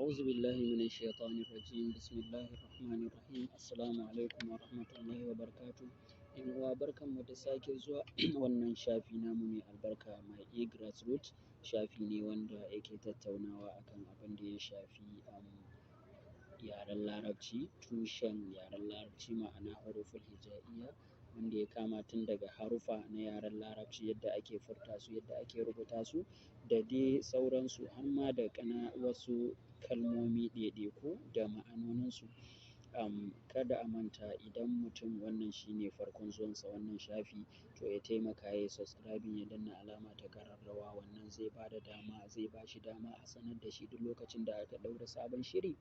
أعوذ بالله من الشيطان الرجيم، بسم الله الرحمن الرحيم. السلام عليكم ورحمة الله وبركاته. ‘Yan uwa, barkanmu da sake zuwa wannan shafi namu mai albarka, My E Grassroot. Shafi ne wanda yake tattaunawa akan abin da ya shafi yaren Larabci, tushen yaren Larabci, ma'ana huruful hija'iyya, wanda ya kama tun daga haruffa na yaren Larabci, yadda ake furta su, yadda ake rubuta su, da dai sauransu, har ma da wasu kalmomi ɗaiɗaiku da ma'anoninsu. Kada a manta, idan mutum wannan shine farkon zuwansa wannan shafi, to ya taimaka ya yi subscribing, ya danna alama ta ƙararrawa. Wannan zai ba da dama, zai ba shi dama a sanar da shi duk lokacin da aka ɗaura sabon shiri.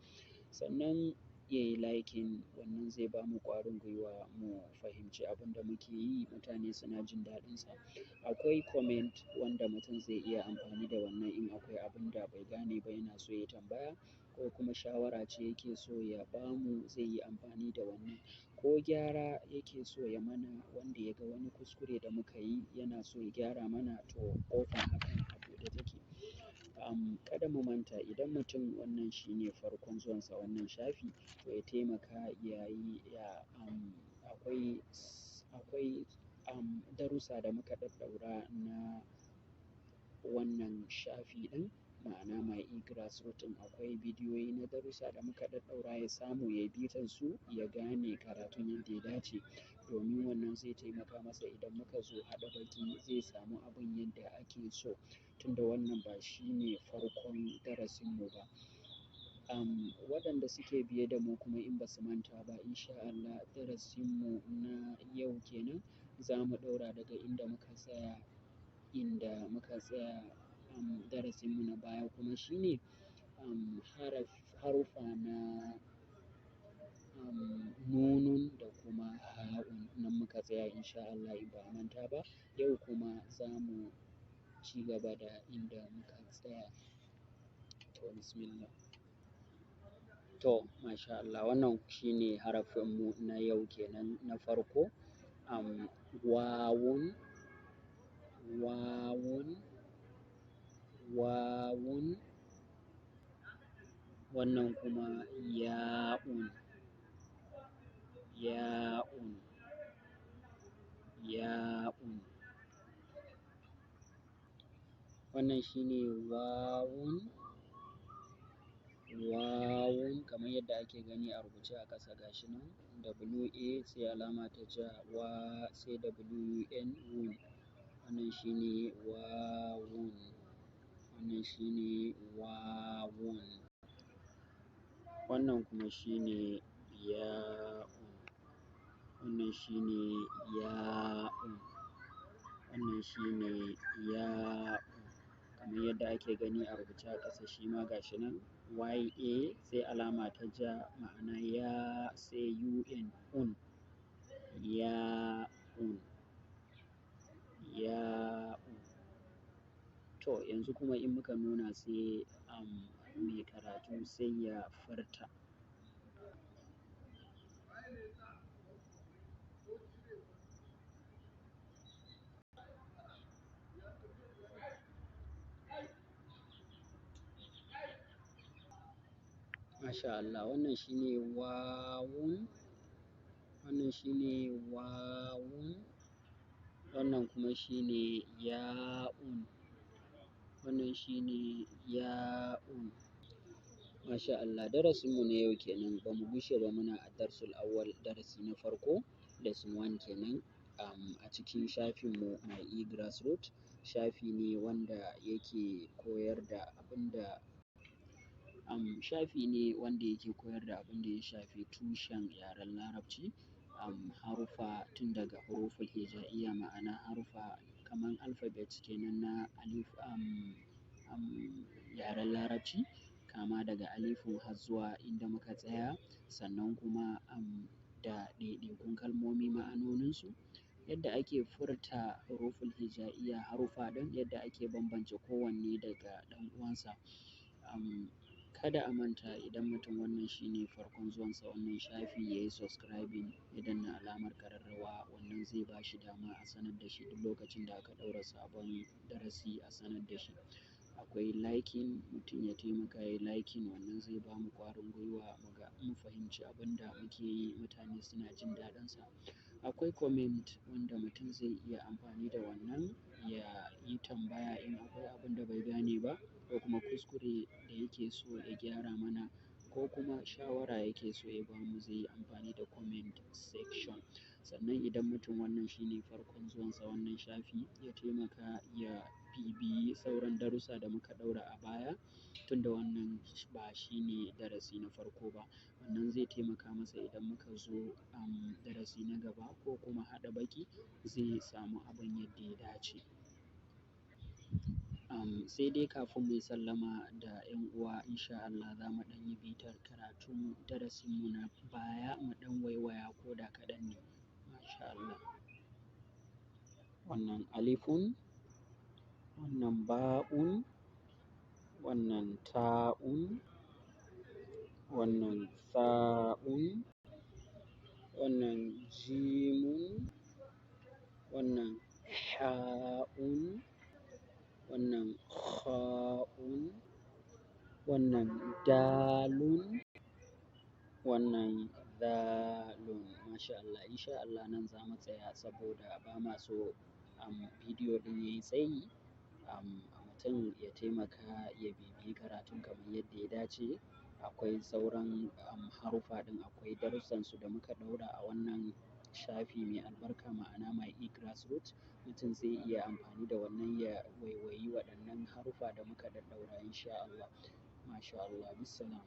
Sannan ya yi liking, wannan zai ba mu ƙwarin gwiwa mu fahimci abin da muke yi, mutane suna jin daɗinsa. Akwai comment wanda mutum zai iya amfani da wannan in akwai abin da bai gane ba, yana so ya tambaya, ko kuma shawara ce yake so ya ba mu, zai yi amfani da wannan. Ko gyara yake so ya mana, wanda ya ga wani kuskure da muka yi yana so ya gyara mana, to ƙofar hakan a buɗe take. Kada mu manta, idan mutum wannan shine farkon zuwansa wannan shafi, to ya taimaka ya yi ya akwai darussa da muka ɗaɗɗaura na wannan shafi ɗin, ma'ana My E Grassroot ɗin. Akwai bidiyoyi na darussa da muka ɗaɗɗaura, ya samu ya yi bitan su, ya gane karatun yadda ya dace, domin wannan zai taimaka masa idan muka zo haɗa baƙi zai samu abin yadda ake so, tunda wannan ba shine farkon darasinmu ba. Waɗanda suke biye da mu kuma, in ba su manta ba, insha Allah darasinmu na yau kenan za mu ɗaura daga inda muka tsaya. Darasinmu na baya kuma shine haruffa na nunun da kuma ha'un. Nan muka tsaya, insha Allah, in ba a manta ba. Yau kuma za mu ci gaba da inda muka tsaya. To, bismillah. To, masha Allah, wannan shine harafinmu na yau kenan na farko. Wawun, wawun, wawun. Wannan kuma ya'un, ya'un, ya'un. Wannan shine wawun, wawun, kamar yadda ake gani a rubuce a ƙasa, gashi nan WA sai alama ta ja, wa, sai WUN, wun. Wannan shine wawun. Wannan shine wawun. Wannan kuma shine ya'un. Wannan shine ya'un. Wannan shine ya'un. Kamar yadda ake gani a rubuce a ƙasa, shi ma gashi nan YA sai alama ta ja, ma'ana ya, sai UN, un. Ya'un. Ya'un. To, yanzu kuma in muka nuna, sai mai karatu sai ya furta. Masha Allah, wannan shine wawun. Wannan shine wawun. Wannan kuma shine ya'un. Wannan shine ya'un. Masha Allah, darasinmu na yau kenan. Ba mu gushe ba, muna a darsul awwal, darasi na farko, lesson 1 kenan, a cikin shafinmu My E Grassroot. Shafi ne wanda yake koyar da abin da shafi ne wanda yake koyar da abin da ya shafi tushen yaren Larabci, haruffa tun daga huruful hija'iyya, ma'ana haruffa kamar alphabet kenan na alif, yaren Larabci, kama daga alifun har zuwa inda muka tsaya, sannan kuma da ɗaiɗaikun kalmomi, ma'anoninsu, yadda ake furta huruful hija'iyya, haruffa ɗin, yadda ake bambance kowanne daga ɗan uwansa. Kada a manta, idan mutum wannan shine farkon zuwansa wannan shafi, ya yi subscribing, ya danna alamar ƙararrawa. Wannan zai ba shi dama a sanar da shi duk lokacin da aka ɗaura sabon darasi, a sanar da shi. Akwai liking, mutum ya taimaka ya yi liking, wannan zai bamu ƙwarin gwiwa muga mu fahimci abin da muke yi, mutane suna jin daɗinsa. Akwai comment wanda mutum zai iya amfani da wannan ya yi tambaya in akwai abin da bai gane ba ko kuma kuskure da yake so ya gyara mana ko kuma shawara yake so ya bamu, zai yi amfani da comment section. Sannan idan mutum wannan shine farkon zuwansa wannan shafi, ya taimaka ya bibiyi sauran darussa da muka ɗaura a baya tunda wannan ba shine darasi na farko ba. Wannan zai taimaka masa idan muka zo, darasi na gaba ko kuma haɗa baki, zai samu abin yadda ya dace. Sai dai kafin mu yi sallama da 'yan uwa in sha Allah za mu ɗan yi bitar karatun darasinmu na baya, mu ɗan waiwaya ko da kaɗan ne. Masha Allah. Wannan alifun, wannan ba'un, wannan ta'un, wannan tha'un, wannan jimun, wannan ha'un, wannan kha'un, wannan dalun, wannan zalun. Masha Allah. In sha Allah nan za mu tsaya saboda ba ma so, bidiyo ɗin yayi tsayi. Mutum ya taimaka ya bibiyi karatun kamar yadda ya dace. Akwai sauran, haruffa ɗin, akwai darussansu da muka ɗaura a wannan shafi mai albarka, ma'ana My E-Grassroots. Mutum zai iya amfani da wannan ya waiwayi waɗannan haruffa da muka ɗaddaura in sha Allah. Masha Allah. Bissalam.